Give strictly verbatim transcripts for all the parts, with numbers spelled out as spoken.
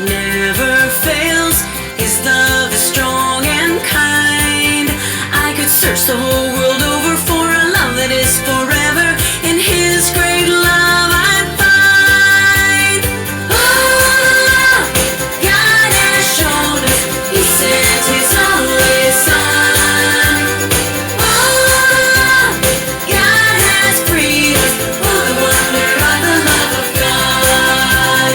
never fails. His love is strong and kind. I could search the whole world over for a love that is forever. In His great love I find. Oh, God has shown us He sent His only Son. Oh, God has freed us. Oh, the wonder of the love of God.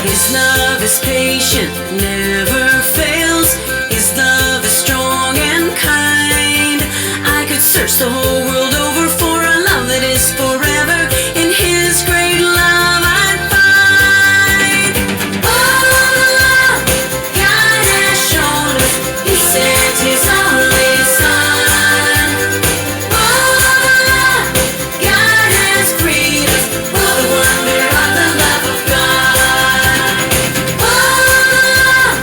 His love is patient, never fails. His love is strong and kind. I could search the whole world over for a love that is forever. In His great love I find. Oh, love God has shown us. He sent His only Son. Oh, love God has freed us. Oh, the wonder of the love of God. Oh, love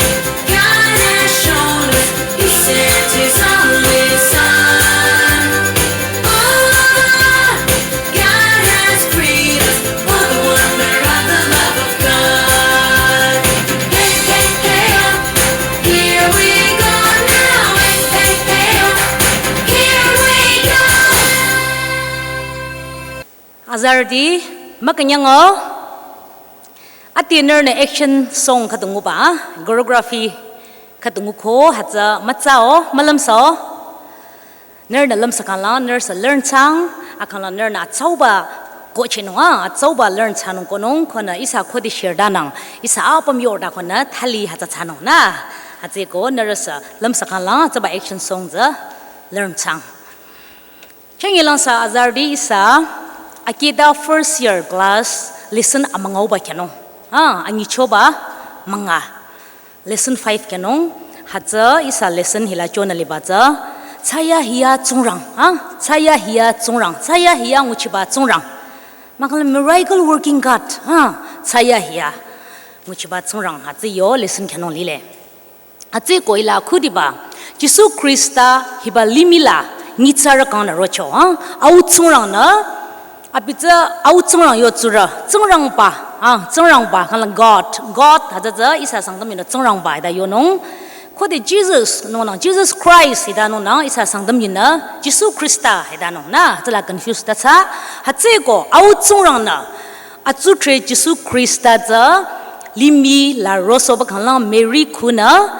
God has shown us. He sent His only Son. Oh, love God has freed us. Oh, the wonder of the love of God. Hey, hey, hey, oh. Here we go now. Hey, hey, hey, oh. Here we go. Azarüti, mükünyango. Ati nührünü action song khüdu nguba, choreography khüdu nguko, hütsü mütsao, mülümsao. Nührünü lümsü khanglang, nührüsü learn thsang, akhanglang nührünü atsauba kohchehnung a, atsauba learn thsanung konung, konü ihsa khode shirdanang, ihsa apüm yorda konü thali hütsü thsanung na. Hütsüeko nührüsü lümsü khanglang, atsauba action song tsü learn thsang. Changilangsa azarüti ihsa, akida first year class lesson amüngauba khyünung. Ah, anyichoba münga. Lesson five khyünung, hütsü ihsa lesson hila chonü liba tsü, thsayahiya Tsingrang, ha? Thsayahiya Tsingrang, thsayahiya nguchiba Tsingrang. Mahkhang miracle working God, ha? Thsayahiya nguchiba Tsingrang, hütsü yo lesson khyünung lile. Hütsüeko hila khudiba, Jisu Khrista hiba limih la nyitsarü kangnü rocho, ha? Au Tsingrangnü, abi tsü Au Tsingrang yo tsurü, Tsingrangba, ha? Tsingrangba, khanglang God, God, hütsü tsü ihsa Sangtam yunü Tsingrangba hita yonung. Khode Jesus nungnang, Jesus Christ hita nungnang ihsa Sangtam yunü Jisu Khrista hita nung na, tsüla confuse ta thsa. Hütsüeko Au Tsingrangnü atsutre Jisu Khrista tsü limih la rosohba khanglang Mary khunü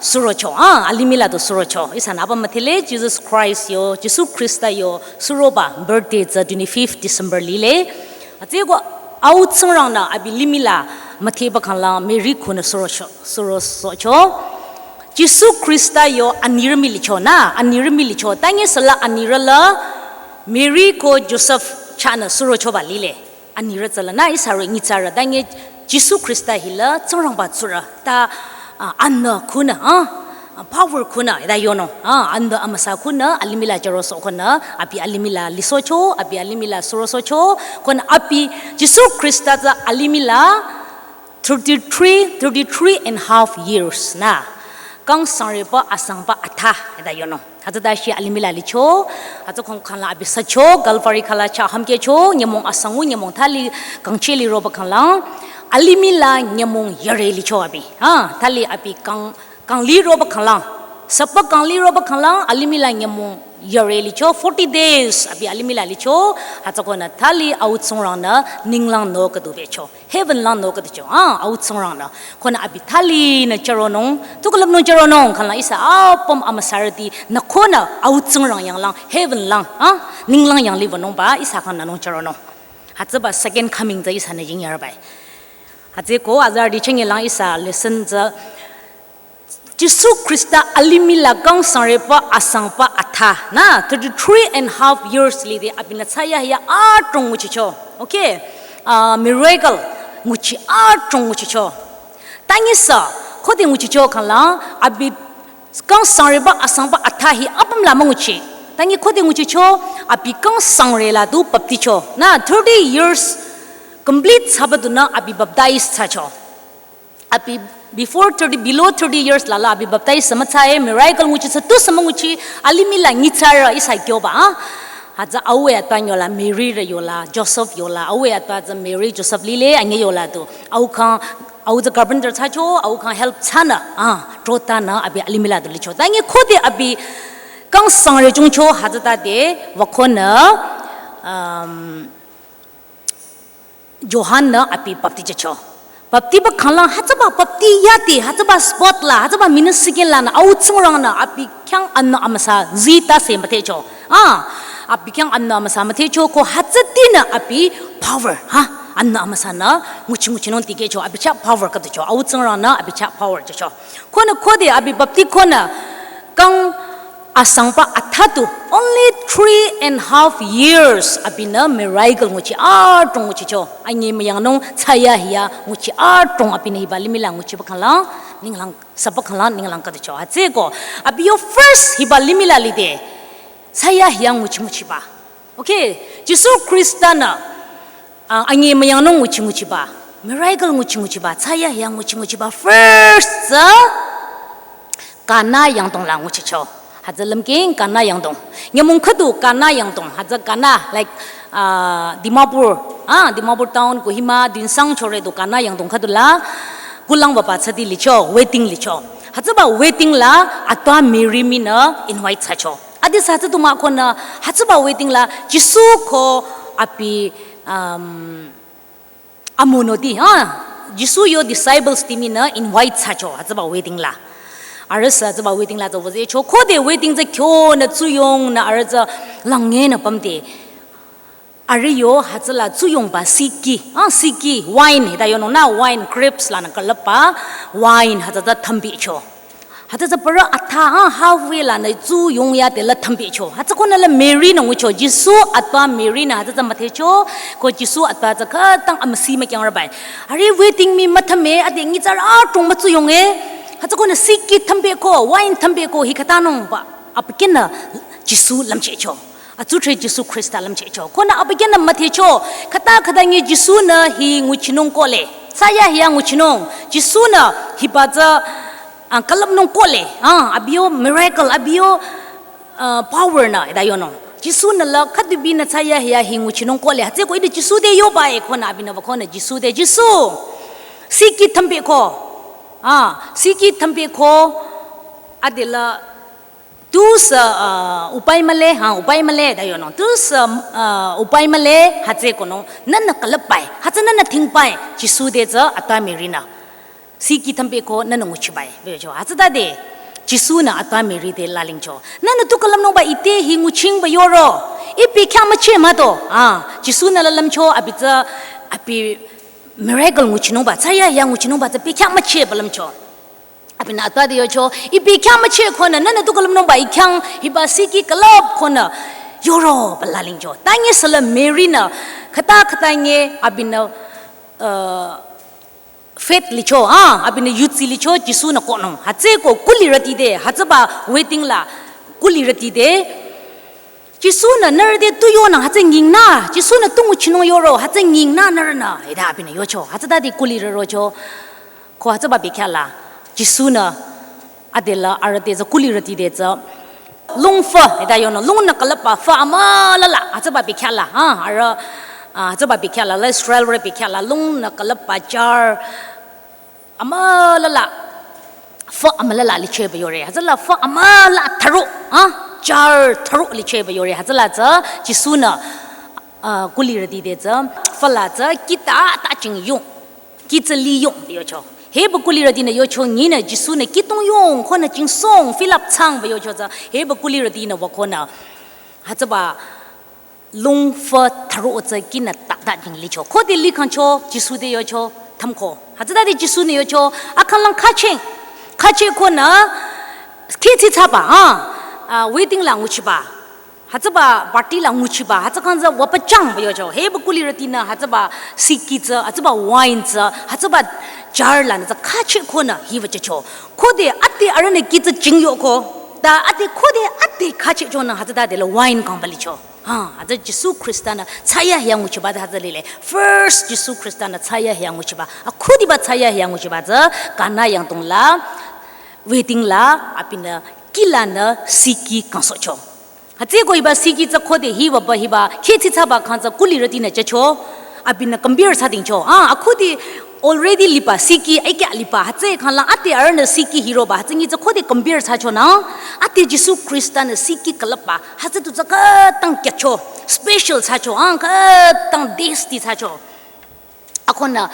surocho, ah, alimih la du surocho. Ihsanü apüm müdhele Jesus Christ yo, Jisu Khrista yo suroba birthday tsü twenty-fifth December lile. Hütsüeko Au Tsingrangnü abi limih la müdheba khanglang Mary khunü surocho, surosohcho. Jisu Khrista yo anirü mii licho na, anirü mii licho. Tangi süla anirü la Mary ko Joseph chahnü surochoba lile. Anirü tsüla na ihsa ro nyitsarü tangi Jisu Khrista hila Tsingrangba tsurü ta, ah, anü khunü, ah, power khunü hita yonung, ah, anü amüsa khunü alimih la chürosoh khunü abi alimih la lisohcho, abi alimih la surosohcho, khunü abi Jisu Khrista tsü alimih la thirty-three, thirty-three and half years na. Kang sangreba asangba atha hita yonung. Hütsüta shi alimih la licho, hütsü khong khanglang abi sücho, Calvary khüla chah hümkehcho, nyümong asangu, nyümong thali kangcheh liroba khanglang, alimih la nyümong yare licho abi. Ha, thali abi kang, kang liroba khanglang, süpa kang liroba khanglang, alimih la nyümong yare licho, forty days abi alimih la licho, hütsükonü thali Au Tsingrangnü ninglang nü khüdu becho. Heaven lang nü khüdu cho, ah, Au Tsingrangnü. Khunü abi thalinü chüronung, tu külüpnung chüronung, khanglang ihsa apüm amüsarüti nü khunü Au Tsingrang yanglang, heaven lang, ah, ninglang yanglih wünungba ihsa khyang nünung chüronung. Hütsüba second coming tsü ihsanü yingyarbai. Hütsüeko azarüti changilang ihsa lesson tsü Jisu Khrista alimih la kang sangreba asangba atha, na, thirty-three and half years lide abinü thsayahiya adrong nguchicho. Okay? Ah, miracle nguchi adrong nguchicho. Tangi sü, khode nguchicho khanglang, abi kang sangreba asangba atha hi apüm la münguchi. Tangi khode nguchicho, abi kang sangre la du bapticho. Na, thirty years complete thsaba dunü abi baptize thsacho. Abi before thirty years la la abi baptize sü müthsae, miracle nguchi sü tusü münguchi, alimih la nyitsarü ihsa kyoba, ah. Hütsü aue atpa yola, Mary re yola, Joseph yola, aue atpa tsü Mary Joseph lile, anyi yola tu. Au khyang, au tsü carpenter thsacho, au khyang help thsanü, ah, trotanü abi alimih la tu licho. Tangi khode abi kang sangre chungcho, hütsütade, wükonü, um, Johan-nü abi baptize cho. Baptiba khanglang hütsüba bapti yati, hütsüba spot la, hütsüba minute second lanü, au Tsingrangnü abi khyang anbü amüsa zita se müdhecho. Ah, abi khyang anbü amüsa müdhecho ko hütsütinü abi power, ha, anbü amüsanü nguchi nguchinung tikehcho, abi chah power khüducho, au Tsingrangnü abi chah power jücho. Konü khode abi bapti konü kang asangba atha tu only three and half years abinü miracle nguchi adrong nguchicho. Anyi müyangnung thsayahiya nguchi adrong abinü hiba limih la nguchiba khanglang, ninglang, süba khanglang, ninglang khüducho. Hütsüeko, abi yo first hiba limih la lide, thsayahiya nguchi nguchiba. Okay, Jisu Khrista-nü, ah, anyi müyangnung nguchi nguchiba, miracle nguchi nguchiba, thsayahiya nguchi nguchiba, first tsü Kana yangdong la nguchicho. Hütsü lümking Kana yangdong. Nyümong khüdu Kana yangdong. Hütsü Kana, like, ah, Dimapur, ah, Dimapur town, Kohima, Tuensang chore du Kana yangdong khüdu la, kulang baba tsüdi licho, wedding licho. Hütsüba wedding la, atpa Mary minü invite thsacho. Adi sü tsü tu mah konü, hütsüba wedding la, Jisu ko abi, um, amonoti, ha? Jisu yo disciples ti minü invite thsacho, hütsüba wedding la. Arüh sü hütsüba wedding la tsü wüzehcho, khode wedding tsü kyonü tsuyongnü arüh tsü langnü pümde. Arüh yo hütsüla tsuyongba siki, ah, siki, wine, hita yonung nü wine, grapes lanü külüpba, wine hütsü tsü thambehcho. Hütsü tsü parü atha, ah, halfway lanü tsuyong yade la thambehcho. Hütsü konü la Mary-nü ngucho, Jisu atpa Mary-nü hütsü tsü müdhecho, ko Jisu atpa tsü khütang amüsi mükyang rübai. Arüh wedding mii müthame, ade nyitsarü adrong mütsuyonge. Hütsü konü siki thambehko, wine thambehko hi khütanungba. Abükyünü Jisu lümchehcho. Atsuthre Jisu Khrista lümchehcho. Konü abükyünü müdhecho. Khüta khüta nge Jisu-nü hi nguchinung kohle. Thsayahiya nguchinung. Jisu-nü hiba tsü, ah, külüpnung kohle. Ah, abi yo miracle, abi yo, ah, power nü, hita yonung. Jisu-nü la khüdubinü thsayahiya hi nguchinung kohle. Hütsüeko ite Jisu te yoba e konü abinü wükonü Jisu te. Jisu. Siki thambehko. Ah, siki thambehko. Adela Tusü, ah, upai mühle, ha, upai mühle, hita yonung. Tusü, ah, upai mühle, hütsüeko nü, nühnü külüpbai, hütsü nühnü thingbai, Jisu te tsü atpa Mary-nü. Siki thambehko nühnü nguchibai, becho. Hütsütade, Jisu-nü atpa Mary te lalingcho. Nühnü tu külüpnungba ite hi nguchingba yoro. Ipi khyang mücheh mah to. Ah, Jisu-nü la lümcho, abi tsü, abi miracle nguchinungba, thsayahiya nguchinungba tsü ipi khyang müchehba lümcho. Abinü atpa te yocho, ipi khyang mücheh konü, nühnü tu külüpnungba i khyang hiba siki külüp konü, yoroba lalingcho. Tangi sü la Mary-nü, khüta khüta nge abinü, uh, faith licho, ah, abinü yudsi licho, Jisu-nü kohnung. Hütsüeko kulirüti te, hütsüba wedding la kulirüti te, Jisu-nü nührü te tu yonang hütsü nyingnü, Jisu-nü tu nguchinung yoro, hütsü nyingnü nührünü, hita abinü yocho, hütsütade kulirü rocho, ko hütsüba bekhyah la, Jisu-nü, adela arüh te tsü kulirüti te tsü, lung fü, hita yonü, lungnü külüpba fü amülala, hütsüba bekhyah la, ha, arüh, ah, hütsüba bekhyah la, la Israelrü bekhyah la, lungnü külüpba jar, amülala, fü amülala lichehba yore. Hütsüla fü amüla thüro, ha? Jar thüro lichehba yore. Hütsüla tsü Jisu-nü, ah, kulirüti te tsü, fü la tsü, kih ta, ta jing yung. Kih tsü li yung, yocho. Hiba kulirütinü yocho, nyinü Jisu-nü kih tung yung, konü jingsong, fill up thsangba yocho tsü. Hiba kulirütinü wükonü. Hütsüba lung fü thüro tsü kihnü ta ta jing licho. Khode likhangcho, Jisu te yocho, thümko. Hütsütade Jisu-nü yocho, akhanglang khacheh. Khacheh konü, kih tsü thsaba, ah, ah, wedding la nguchiba. Hütsüba party la nguchiba, hütsü khang tsü wüpachangba yocho. Hiba kulirütinü, hütsüba siki tsü, hütsüba wine tsü, hütsüba jar lanü tsü khacheh konü hiba jücho. Khode ade arühnü kih tsü jing yoko. Ta ade khode ade khacheh chonü hütsütade la wine kangba licho. Ha, hütsü Jisu Khrista-nü thsayahiya nguchiba tsü hütsü lile. First Jisu Khrista-nü thsayahiya nguchiba. Akhudiba thsayahiya nguchiba tsü Kana yangdong la, wedding la, abinü kih lanü siki kangsohcho. Hütsüeko hiba siki tsü khode hiba ba hiba khetsü thsaba khang tsü kulirütinü jücho. Abinü compare thsadingcho. Ah, akhudi already liba siki aikya liba hütsü khang lang ate arühnü siki hiroba hütsü nyi tsü khode compare thsachonü. Ate Jisu Khrista-nü siki külüpba hütsü tu tsü khütang kyacho. Special thsacho. Ah, khütang tasty thsacho. Akhunü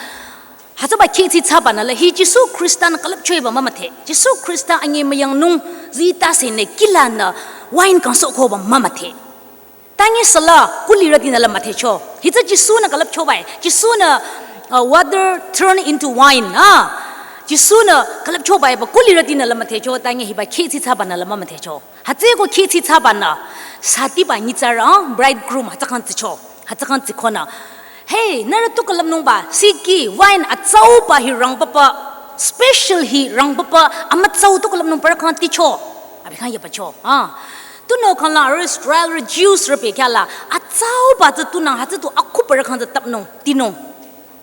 hütsüba khetsü thsabanü la hi Jisu Khrista-nü külüpchoiba mümüdhe. Jisu Khrista anyemüyangnung zitasenü kilanü wine kangsohkoba mümüdhe. Tangi sala kulirütinü la müdhecho. Hitsü Jisu-nü külüpchoba-i. Jisu-nü, uh, water turn into wine. Ah. Jisu-nü külüpchoba-i ba kulirütinü la müdhecho. Tangi hiba khetsü thsabanü la mümüdhecho. Hütsüeko khetsü thsabanü satiba nyitsarü, ah, bridegroom hütsü khang tsicho. Hütsü khang tsikonü. Hey, nührü tu külüpnungba, siki, wine atsauba hi rangpapa, special hi rangpapa, amütsau tu külüpnungba khang ticho. Abi khang yapacho. Ah. Tunüo khang la arüh Israelrü Jewsrü pekya la atsauba tsü tunang hütsü tu akhuparü khang tsü tapnung, tinung.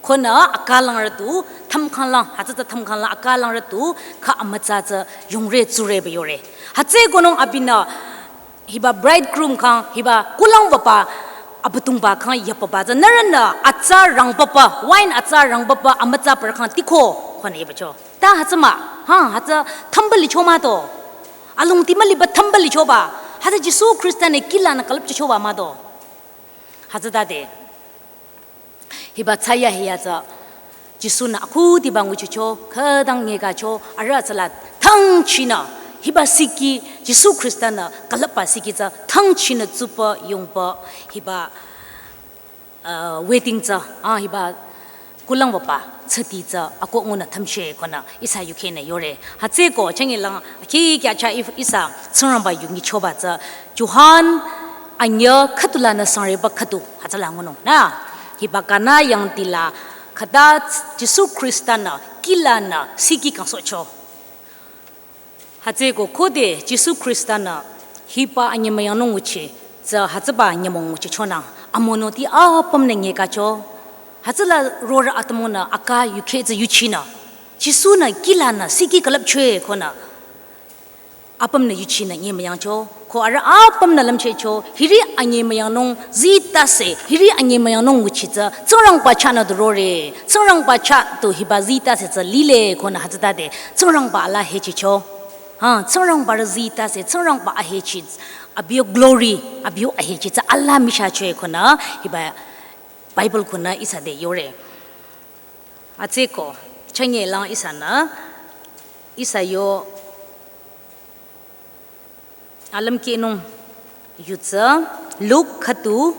Khunü akalangrü tu thümkhanglang, hütsü tsü thümkhanglang akalangrü tu kha amütsa tsü yongre tsureba yore. Hütsüekonung abinü hiba bridegroom khang, hiba kulang baba abüdongba khang yapaba tsü nührünü atsa rangpapa, wine atsa rangpapa amütsaparü khang tiko, khunü yapacho. Ta hütsü mah, ha, hütsü thümba licho mah to. Alongdi müliba thümba lichoba. Hütsü Jisu Khrista-nü kilanü külüpchichoba mah to. Hütsütade hiba thsayahiya tsü Jisu-nü akhudiba nguchicho, khütang nyekacho, arüh tsüla thangchinü, hiba siki, Jisu Khrista-nü külüpba siki tsü thangchinü tsupa yongba, hiba, uh, wedding tsü, ah, hiba kulang baba tsüti tsü akoh ngunü thümshe konü ihsa yukhenü yore. Hütsüeko changi lang akhi kya cha if-, ihsa Tsingrangba yu nyichoba tsü Johan anyüh khüdu lanü sangreba khüdu hütsüla ngunung nü. Hiba Kana yangdi la khüta Jisu Khrista-nü kilanü siki kangsohcho. Hütsüeko khode Jisu Khrista-nü hiba anyemüyangnung nguchi tsü hütsüba nyümong nguchichonang amonoti apümnü nyekacho. Hütsüla rorüh atümungnü aka yukhe tsü yuchinü Jisu-nü kilanü siki külüpchoe konü apümnü yuchinü nyemüyangcho. Ko arüh apümnü lümchehcho, hiri anyemüyangnung zitase, hiri anyemüyangnung nguchi tsü Tsingrangba chahnü du rore, Tsingrangba chah du hiba zitase tsü lile konü hütsütade Tsingrangba ala hechicho. Ha, Tsingrangba rü zitase, Tsingrangba ahechi, abiyo glory, abiyo ahechi tsü ala mishachoe konü hiba Bible konü ihsa te yore. Hütsüeko changi lang ihsanü ihsa yo alümkehnung yu tsü Luk khüdu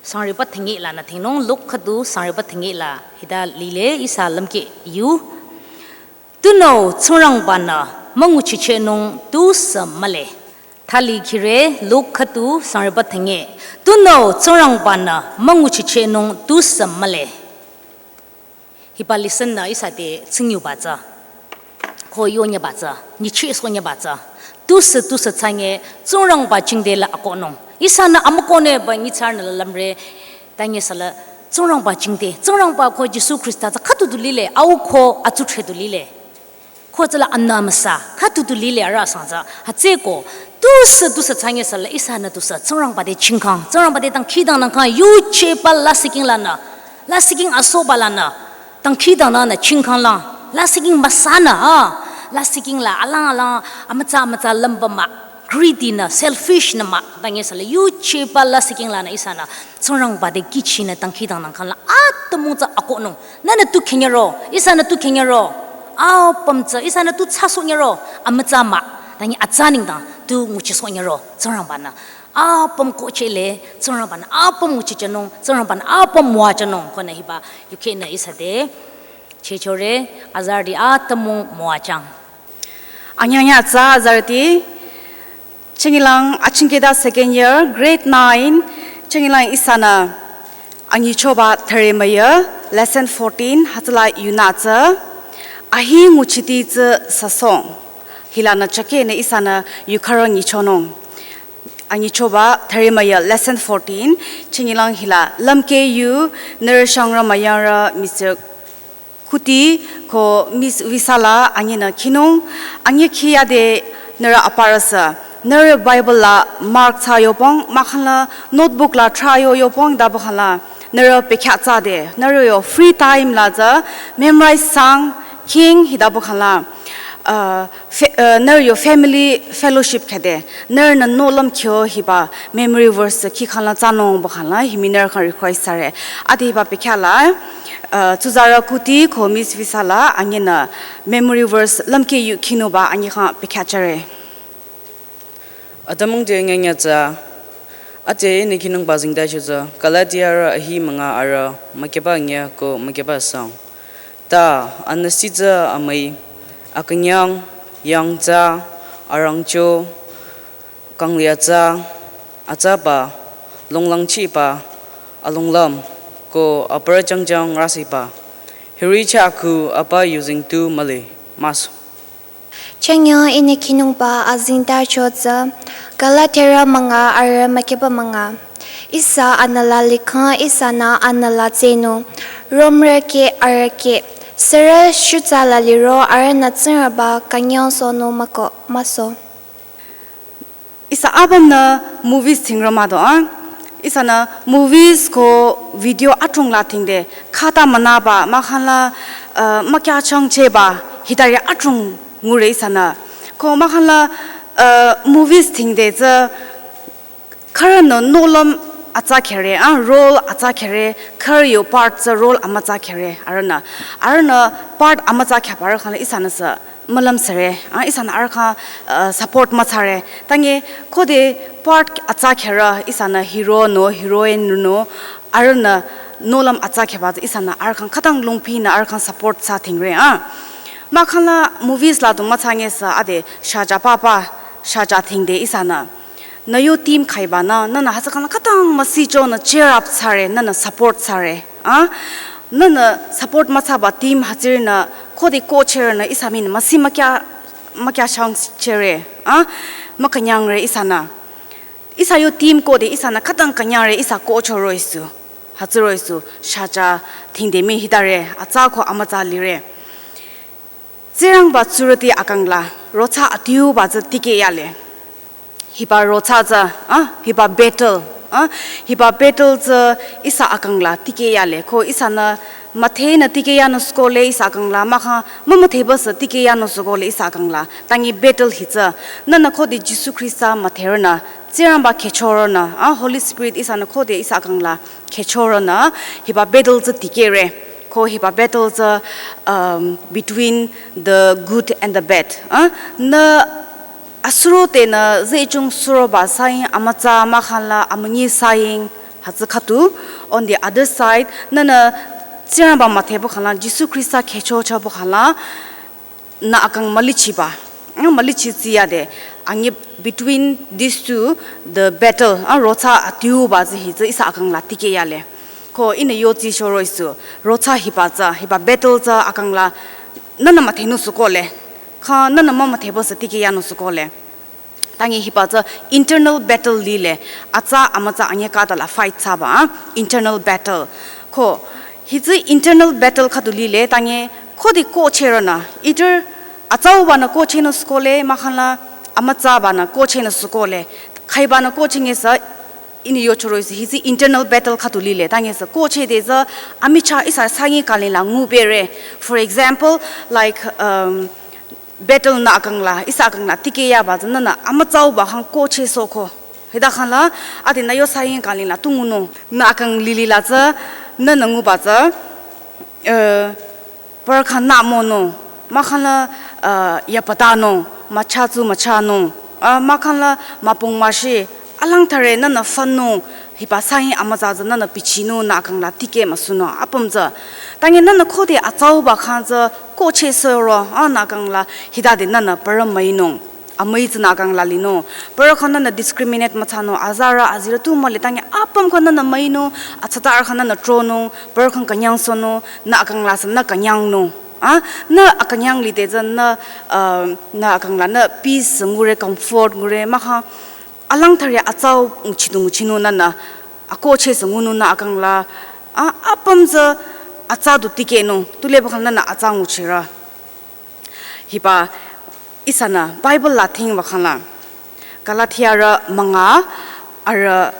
sangreba thüngi lanü thingnung, Luk khüdu sangreba thüngi la hita lile ihsa lümkeh yu. Tunüo Tsingrangba-nü münguchichehnung tusü mühle. Thali khire Luk khüdu sangreba thüngi. Tunüo Tsingrangba-nü münguchichehnung tusü mühle. Hiba lesson-nü ihsa te tsingyuba tsü, ko yonyeba tsü, nyichehsohnyeba tsü, tusü tusü thsange Tsingrangba jingte la akohnung. Ihsanü amükohneba nyitsarünü la lümre, tangi sala Tsingrangba jingte, Tsingrangba ko Jisu Khrista tsü khüdu du lile, au ko atsudhre du lile. Ko tsüla anü amüsa, khüdu du lile arüh asang tsü. Hütsüeko, tusü tusü thsange sala ihsanü tusü Tsingrangba te chingkhang, Tsingrangba te dangkhidangnangkhang, yucheba lasihking lanü, lasihking asohba lanü, dangkhidangnangnü chingkhanglang, lasihking müsanü, ah, lasihking la alang alang, amütsa amütsa lümba mah, greedy nü, selfish nü mah, tangi sala yucheba lasihking lanü ihsanü Tsingrangba te kihchinü dangkhidangnangkhang la atümung tsü akohnung. Nühnü tu khenyero, ihsanü tu khenyero. Apüm tsü, ihsanü tu thsasohnyero. Amütsa mah, tangi atsa nengdang tu nguchisohnyero, Tsingrangba-nü apüm kohchehle, Tsingrangba-nü apüm nguchichanung, Tsingrangba-nü apüm müwajünung, konü hiba yukhehnü ihsa te chehchore, azarüti atümung müwajüng. Anyanya tsü azarüti, chünyelang achingkehta second year, grade nine, chünyelang ihsanü anyichoba thüre müyü, lesson fourteen, hütsüla yunü tsü, ahi nguchiti tsü süsohng. Hilanü chahkehnü ihsanü yukharo nyichonung. Anyichoba thüre müyü, lesson fourteen, chünyelang hila lümkeh yu, nührü shangrü müyangrü Mister Kuti ko Miss Visala anyinü khinung, anyi khiyade nührü aparüsü Nührü Bible la mark thsa yopong, mahkhang la notebook la thra yo yopong, da bahkhang la nührü pekya thsade, nührü yo free time la tsü memorize thsang, king, hita bahkhang la, uh, fe- uh, nührü yo family fellowship khade, nührünü nohlüm kyo hiba memory verse khi khang la thsanung bahkhang la, himi nührü khyang request thsare. Ade hiba pekya la, uh, tsuzarü Kuti ko Miss Visa la, anyi nü memory verse lümkeh yu khinungba anyi khyang pekya thsare. Atümung te nyanya tsü, ate ini khinungba zingda shutsü, Galatiarü ahi münga arüh, mükyeba nyi ko mükyeba sang. Ta, anüsitsü amüi, akünyang, yangtsa, arangcho, kanglia tsü, atsaba, longlangchiba, alonglüm, ko aparü jangjang rasiba. Hiri chah khu apa using tu müli, maso. Chünye ini khinungba azingda shutsü, Galatiarü münga arüh mükyeba münga. Ihsa anüla likhang ihsanü anüla tsünung, Romrü keh arüh keh, sürü shutsa la liro arühnü Tsingrangba künyangsohnung müko, maso. Ihsa apümnü movies thingrü mah do, ah. Ihsanü movies ko video adrong la thingde, khata münaba, mahkhang la, uh, mükyachangchehba, hitari adrong ngure ihsanü. Ko mahkhang la, uh, movies thingde tsü, khürünü nohlüm atsa khere, ah, role atsa khere, khürü yo part tsü role amütsa khere, arühnü. Arühnü part amütsa khebarü khang la ihsanü sü mülüm süre, ah, ihsanü arüh khyang, uh, support müthsare. Tangi khode part atsa kherü, ihsanü hero nü, heroine nü, arühnü nohlüm atsa kheba tsü ihsanü arüh khyang khütang lungpinü arüh khyang support thsa thingre, ah. Mahkhang la movies la du müthsangesü ade shaja papa, shaja thingde ihsanü. Nü yo team khaiba nü, nünü hütsü khang la khütang müsichonü cheer up thsare, nünü support thsare. Ah? Nünü support müthsaba team hütsürinü khode kohchehrünü ihsa mii müsi mükya, mükyachangchehre. Ah? Mükünyangre ihsanü. Ihsa yo team kohde ihsanü khütang künyangre ihsa kohcho roisu. Hütsü roisu shaja thingde mii hitare, atsa ko amütsa lire. Tsingrangba tsurüti akang la, rothsa adiuba tsü tikehyale. Hiba rothsa tsü, ah, hiba battle, ah, hiba battle tsü ihsa akang la tikehyale. Ko ihsanü müthehnü tikehyanung sükole ihsa akang la, mahkhang mümüthehba sü tikehyanung sükole ihsa akang la. Tangi battle hi tsü, nünü khode Jisu Khrista müthehrünü, Tsingrangba khyüchorünü, ah, Holy Spirit ihsanü khode ihsa akang la khyüchorünü, hiba battle tsü tikehre. Ko hiba battle tsü, um, between the good and the bad. Ah, nü asuro tenü zehchung suroba saying amütsa mahkhang la amünyi saying hütsü khüdu. On the other side, nünü Tsingrangba müthehba khang la, Jisu Khrista khyüchochaba khang la, nü akang mülichiba. Ah, mülichi tsiyade. Angi between these two, the battle, ah, rothsa adiuba tsü hi tsü ihsa akang la tikehyale. Ko ihnü yotsi sho roisu, rothsa hiba tsü, hiba battle tsü akang la, nünü müthehnung sükole. Kha nünü mümüthehba sü tikehyanung sükole. Tangi hiba tsü internal battle lile, atsa amütsa anyi khüta la fight thsaba, ah, internal battle. Ko, hi tsü internal battle khüdu lile, tangi khode kohchehrünü, either atsaubanü kohchehnung sükole, mahkhang la amütsabanü kohchehnung sükole, khaibanü kohchengesü, ihnü yocho roisu, hi tsü internal battle khüdu lile, tangi sü kohchehde tsü, amichah ihsa saying kangli la ngupehre. For example, like, um, battle nü akang la, ihsa akang la tikehyaba tsü nünü amütsauba khang kohchehsohko. Hita khang la, ade nü yo saying kangli la tu ngunung. Nü akang lili la tsü, nünü nguba tsü, eh, parü khyang nü monung. Mahkhang la, eh, yapatanung, mücha tsu müchanung. Ah, mahkhang la müpung müshi, alang thare nünü fanung, hiba saying amütsa tsü nünü bichinung nü akang la tikeh müsunung, apüm tsü. Tangi nünü khode atsauba khang tsü kohchehsohro, ah, nü akang la hitade nünü parü müinung. Amüi tsü nü akang la linung. Parü khyang nünü discriminate müthsanung, azarü, azirü tu müli tangi apüm khyang nünü müinung, atsata arüh khyang nünü tronung, parü khyang künyangsohnung, nü akang la sü nü künyangnung. Ah, nü akünyang lide tsü nü, ah, nü akang la nü peace ngure, comfort ngure, mahkhang alang thare atsau nguchinung nguchinung nünü, akohcheh sü ngunung nü akang la, ah, apüm tsü atsa du tikehnung, tulebakhang nünü atsa nguchirü. Hiba ihsanü Bible la thingbakhang la, Galatiarü münga, arü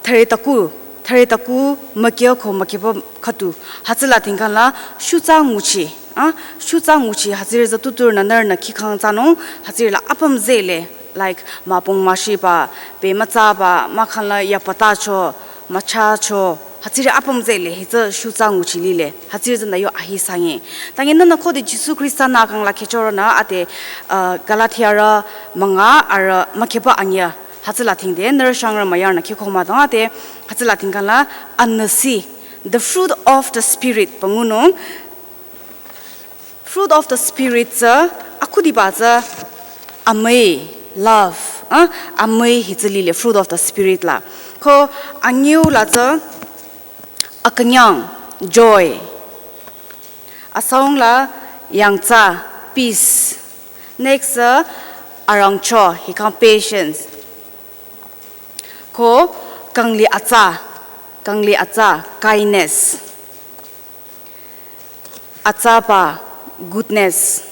thüre taku, thüre taku mükyo ko mükyeba khüdu. Hütsüla tingkangla shutsa nguchi, ah, shutsa nguchi hütsüri za tutur nü nührünü khikhang thsanung, hütsürila apüm zehle, like, mapung mashiba, pe mütsaba, mahkhangla yapatacho, müchacho, hütsüri apüm zehle, hitsü shutsa nguchi lile, hütsüri za nü yo ahi sangi. Tangi nünü khode Jisu Khrista nü kangla khehchoronü ade, uh, Galatiarü münga arü mükyeba anyüh, hütsüla tingde, nührü shangrü müyarünü khikho müdong ade, hütsüla tingkangla anüsi, the fruit of the Spirit, pü ngunung, fruit of the Spirit tsü, akhudiba tsü, amüi, love, ah, amüi hitsü lile, fruit of the Spirit la. Ko anyiu la tsü, akünyang, joy. Asaung la yangtsa, peace. Next, uh, arangcho, hikhang patience. Ko kangli atsa, kangli atsa, kindness. Atsaba, goodness.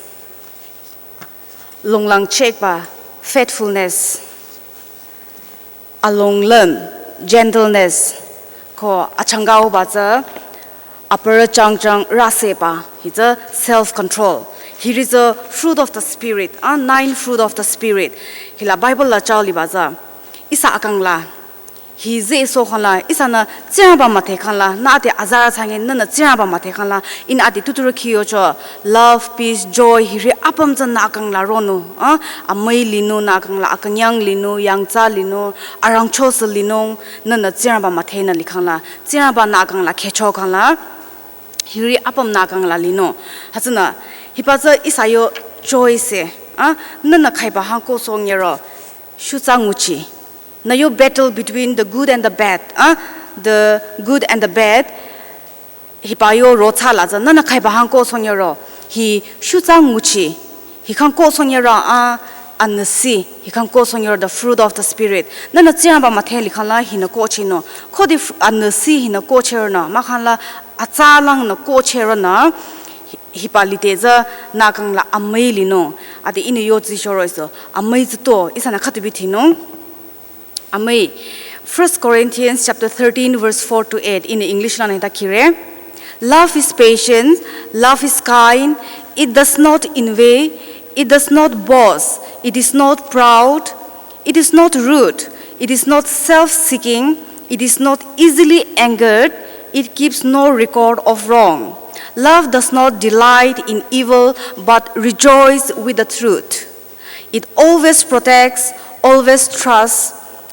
Longlangchehba, faithfulness. Alonglüm, gentleness. Ko achangkauba tsü, aparü changchang raseba, hitsü self-control. Hiri tsü fruit of the Spirit, ah, nine fruit of the Spirit. Hila Bible la chao liba tsü, ihsa akangla, hi zeso khangla, ihsanü Tsingrangba müdhe khangla, nü ade azarü thsangi nünü Tsingrangba müdhe khangla, ihnü ade tuturü khiyocho, love, peace, joy, hiri apüm tsü nü kangla ronung, ah, amüi linung, nü kangla akünyang linung, yangtsa linung, arangchosü linung, nünü Tsingrangba müdhenü likhangla, Tsingrangba nü kangla khehcho khangla, hiri apüm nü kangla linung. Hütsünü, hiba tsü ihsa yo choice, ah, nünü khaiba hang kosong yero, shutsa nguchi. Nü yo battle between the good and the bad, ah, the good and the bad, hiba yo rothsa la tsü, nünü khaiba hang kosong yero, hi shutsa nguchi, hikhang kosong yero, ah, anüsi, hikhang kosong yero, the fruit of the Spirit. Nünü Tsingrangba müdhe likhangla, hinü kochinung. Khode fr-, anüsi hinü kochironü, mahkhangla atsalangnü kochironü, hi-, hiba lide tsü nü kangla amüi linung. Ade ihnü yo zi shoro iso, amüi tsü to, ihsanü khütubi thinung. Amüi, First Corinthians chapter thirteen, verse four to eight, in English la nita kire. Love is patient, love is kind, it does not envy, it does not boast, it is not proud, it is not rude, it is not self-seeking, it is not easily angered, it keeps no record of wrong. Love does not delight in evil, but rejoices with the truth. It always protects, always trusts,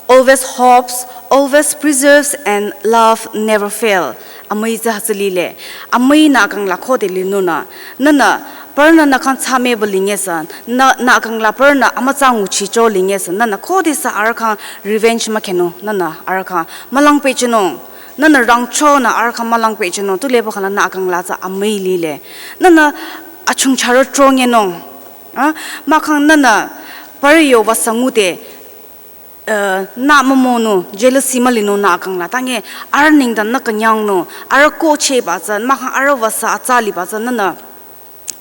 always hopes, always preserves, and love never fail. Amüi tsü hütsü lile. Amüi nü kangla khode linungnü, nünü parünü nü kang thsameba lingesü, nü, nü kangla parünü amütsa nguchicho lingesü, nünü khodesü arüh kang revenge mükhenung, nünü arüh kang mülang pehchinung, nünü rangchonü arüh kang mülang pehchinung, tu leba khangla nü kangla tsü amüi lile. Nünü achungcharü trongenung. Ah, mahkhang nünü parü yo wüsa ngude, eh, nü mümonung, jealousy mülinung nü kangla. Tangi arüh nengdang nü künyangnung, arüh kocheba tsü, mahkhang arüh wüsa atsa liba tsü, nünü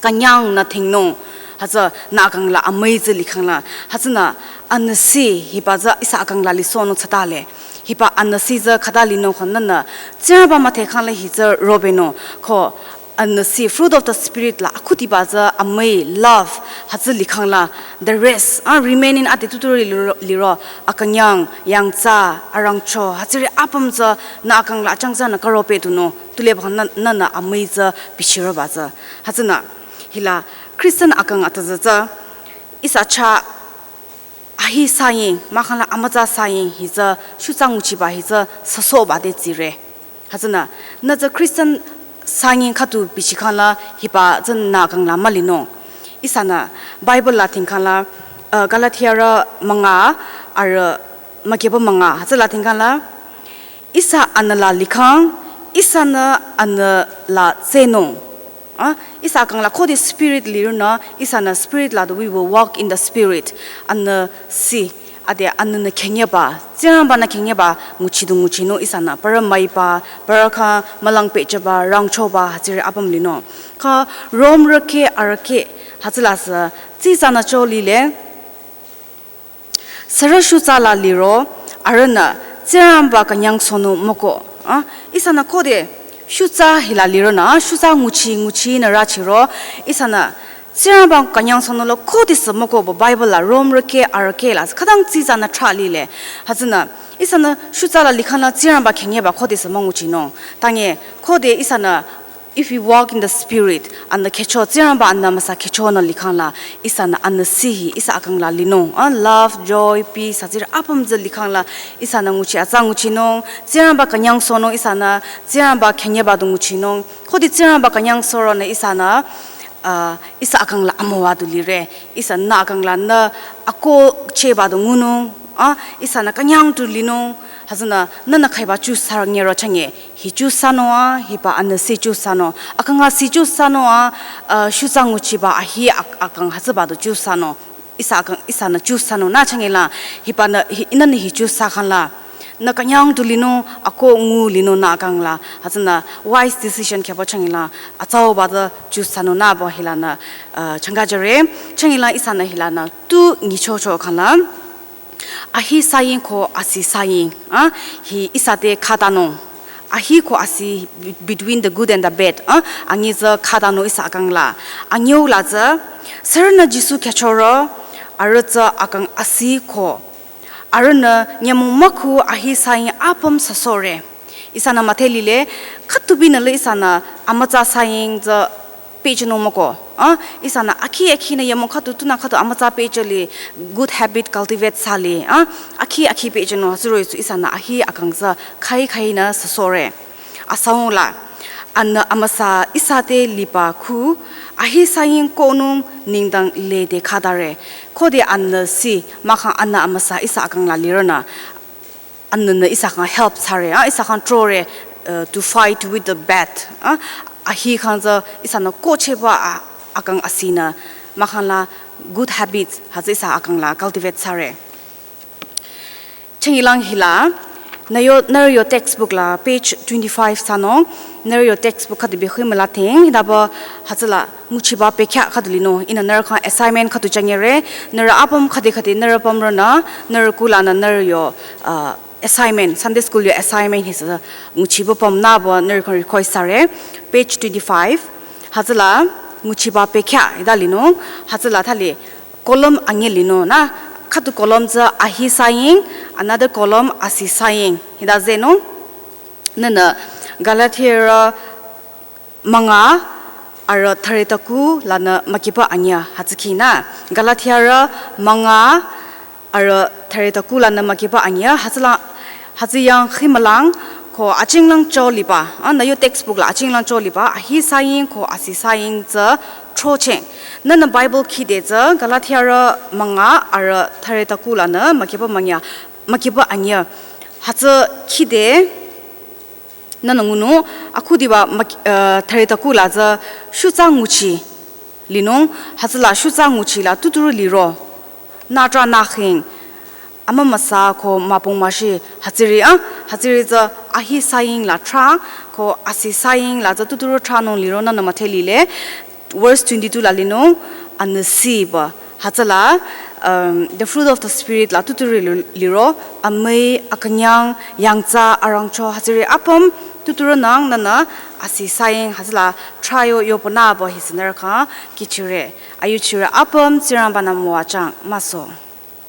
künyangnü thingnung. Hütsü nü kangla amüi tsü likhangla. Hütsünü anüsi hiba tsü ihsa kangla lisohnung thsatale. Hiba anüsi tsü khüta linung khang nünü Tsingrangba müdhe khangla hi tsü robenung. Ko anüsi, fruit of the Spirit la akhudiba tsü amüi, love, hütsü likhangla, the rest, ah, remaining ade tuturü liro, liro, akünyang, yangtsa, arangcho, hütsüri apüm tsü nü kangla achangchanü karope tunung, tu leba khang nü, nünü amüi tsü bichiroba tsü. Hütsünü, hila, Christian akang atsa tsü, ihsa chah ahi saying, mahkhangla amütsa saying, hi tsü, shutsa nguchiba hi tsü, süsohba de tsire. Hütsünü, nü tsü Christian saying khüdu bichikhangla hiba tsü nü kangla mülinung. Ihsanü Bible la tingkhangla, uh, Galatiarü münga, arü mükyeba münga, hütsüla tingkhangla, ihsa anüla likhang, ihsanü anüla tsehnung. Ah, ihsa kangla khode Spirit lirünü, ihsanü Spirit la du, we will walk in the Spirit. Anüsi, ade anünü khenyeba, Tsingrangbanü khenyeba, nguchidu nguchinung ihsanü, parü müiba, parü kang mülang pehcheba, rangchoba, hütsüri apüm linung. Kha Romrü kheh arü kheh, hütsüla sü, tsitsanü cho lile, Sürü shutsa la liro, arühnü, Tsingrangba künyangsohnung müko. Ah, ihsanü khode, shutsa hila liro nü, shutsa nguchi nguchinü rachiro, ihsanü, Tsingrangba künyangsohnung la khodesü müko bu Bible la Romrü keh arüh keh la, khütang tsitsanü trah lile. Hütsünü, ihsanü, shutsa la likhang la Tsingrangba khenyeba khodesü münguchinung. Tange, khode ihsanü, if we walk in the Spirit, anü khecho, Tsingrangba anü amüsa khechonü likhang la, ihsanü anüsi hi, ihsa akang la linung. Ah, love, joy, peace, hütsüri apüm tsü likhang la, ihsanü nguchi atsa nguchinung, Tsingrangba künyangsohnung ihsanü, Tsingrangba khenyeba du nguchinung. Khode Tsingrangba künyangsohronü ihsanü, ah, ihsa akang la amüwa du lire, ihsanü akang la nü akohchehba du ngunung, ah, ihsanü künyang du linung, hütsünü nünü khaiba chusarü nyero chenge, hi chusanung ah, hiba anüsi chusanung. Akang asi chusanung ah, uh, shutsa nguchiba ahi ak-, akang hütsüba du chusanung. Ihsa akang, ihsanü chusanung nü chenge la, hibanü, hi, nünü hi chusakhang la. Nü künyang du linung, akoh ngu linung nü akang la. Hütsünü wise decision kheba chenge la, atsauba du chusanung nü bu hilanü, uh, changkajüre. Chenge la ihsanü hilanü tu nyichocho khang la. Ahi saying ko asi saying, ah, hi ihsa te khatanung. Ahi ko asi be-, between the good and the bad, ah, anyi tsü khatanung ihsa akang la. Anyiu la tsü, sürünü Jisu khyachoro, arüh tsü akang asi ko. Arühnü nyümong mükhu ahi saying apüm süsohre. Ihsanü müdhe lile, khütubinü le ihsanü amütsa saying tsü pehjünung müko. Ah, ihsanü akhi akhinü yamong khütu tunü khütu amütsa pehjüli, good habit cultivate thsali. Ah, akhi akhi pehjünung hütsüroh-i tsü ihsanü ahi akang tsü khai khainü süsohre. Asaung la, anü amüsa ihsa te liba khu, ahi saying kohnung nengdang lede khatare. Khode anüsi, mahkhang anü amüsa ihsa akang la liro nü. Anünü ihsa khyang help thsare, ah, ihsa khyang trore, uh, to fight with the bad. Ah, ahi khyang tsü ihsanü kohchehba a-, akang asinü, mahkhang la good habits, hütsü ihsa akang la cultivate thsare. Chenge lang hila, nü yo, nührü yo textbook la page twenty-five thsanung, nührü yo textbook khüdu bi hui müla thing, hidaba hütsüla nguchiba pekya khüdu linung, ihnü nührü khyang assignment khüdu changere, nührü apüm khüde khüde nührü pümrünü, nührü kulanü nührü yo, uh, assignment, Sunday school yo assignment hi sü nguchiba püm nü bu nührü khyang request thsare, page twenty-five, hütsüla nguchiba pekya hita linung, hütsüla thali, column anyi linung nü, khüdu column tsü ahi saying, another column asi saying. Hita zehnung, nünü Galatiarü münga arüh thüre taku lanü mükiba anyüh hütsü khinü. Galatiarü münga arüh thüre taku lanü mükiba anyüh hütsüla, hütsü yang khimülang ko achinglang cho liba. Ah, nü yo textbook la achinglang cho liba. Ahi saying ko asi saying tsü throcheng. Nünü Bible khide tsü Galatiarü münga arüh thüre taku lanü mükiba münyüh, mükiba anyüh. Hütsü khide nünü ngunung, akhudiba mak-, uh, thüre taku la tsü shutsa nguchi linung, hütsüla shutsa nguchi la tuturü liro. Nü trah nü khing. Amümüsa ko müpung müshi hütsüri, ah, hütsüri tsü ahi saying la trah, ko asi saying la tsü tuturü trahnung liro nünü müdhe lile. Verse twenty-two la linung, anüsiba. Hütsüla, um, the fruit of the Spirit la tuturü li-, liro, amüi, akünyang, yangtsa, arangcho, hütsüri apüm, tuturü nang nünü, asi saying, hütsüla, trah yo yo pü nü bu hi sü nührü khyang, kihchire. Ayuchire apüm, Tsingrangba-nü müwajüng, müso.